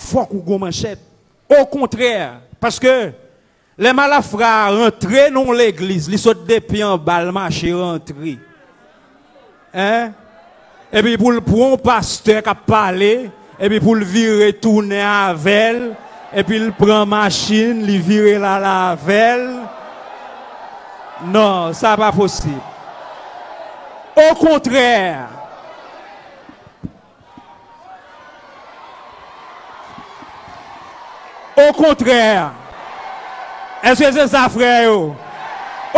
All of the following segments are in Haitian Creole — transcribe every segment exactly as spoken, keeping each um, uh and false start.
fòk ou gon manchèt. Okontrè, paske lè malafra a rantre nan yon legliz, li sot depi anba, l mache rantre. Hein? Epi pou l pran yon pastè k ap pale, epi pou l vire tounen avè l, epi l pran machin, li vire l ale avè l. Non, sa pa posib. Okontrè, Okontrè. Èske se sa, frè yo?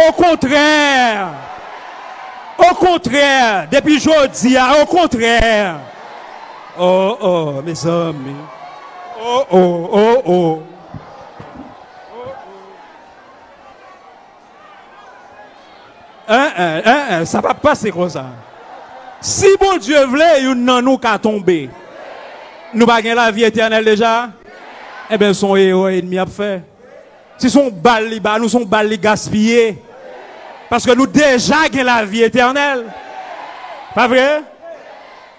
Okontrè. Okontrè. Depi jodi a, okontrè. Oh, oh, mezanmi. Oh, oh, oh, oh. En, en, en, en, sa p ap pase konsa. Si Bondye vle, youn nan nou ka tonbe. Nou pa gen lavi etènèl deja? Enben, se yon erè ènmi ap fè. Si se yon bal li ba nou, se yon bal li gaspiye. Paske nou deja gen lavi etènèl. Pa vre?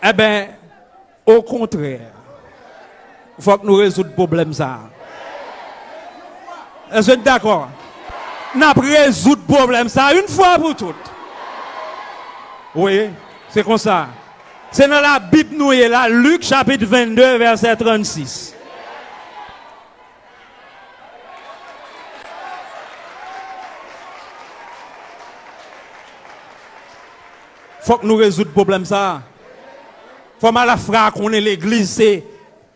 Enben, Okontrè, fòk nou rezoud pwoblèm sa a. Èske n dakò? N ap rezoud pwoblèm sa a yon fwa pou tout. Wi, se konsa. Se nan Labib nou ye la, Lik chapit vennde, vèsè trannsis. Fòk nou rezoud pwoblèm sa a. Fò malafra a konnen legliz se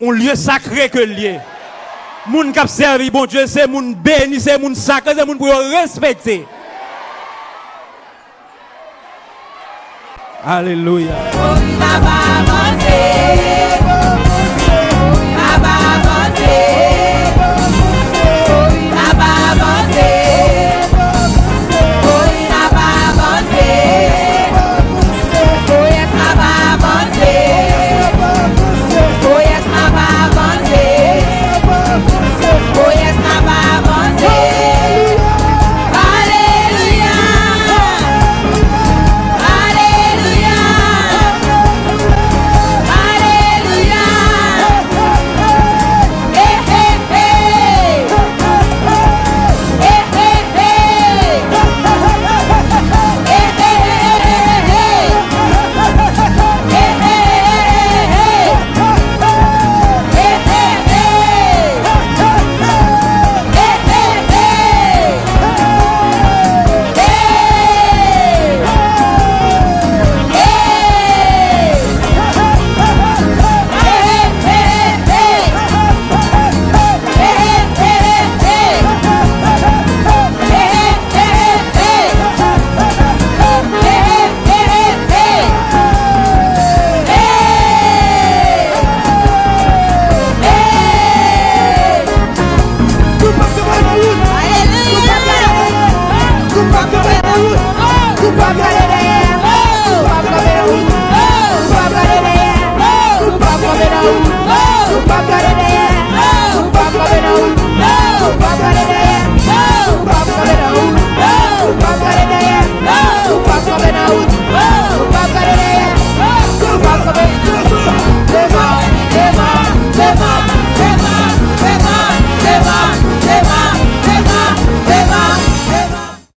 yon lye sakre ke l ye. Moun k ap sèvi Bondye se moun beni, se moun sakre, se moun pou yo respekte. Alelouya.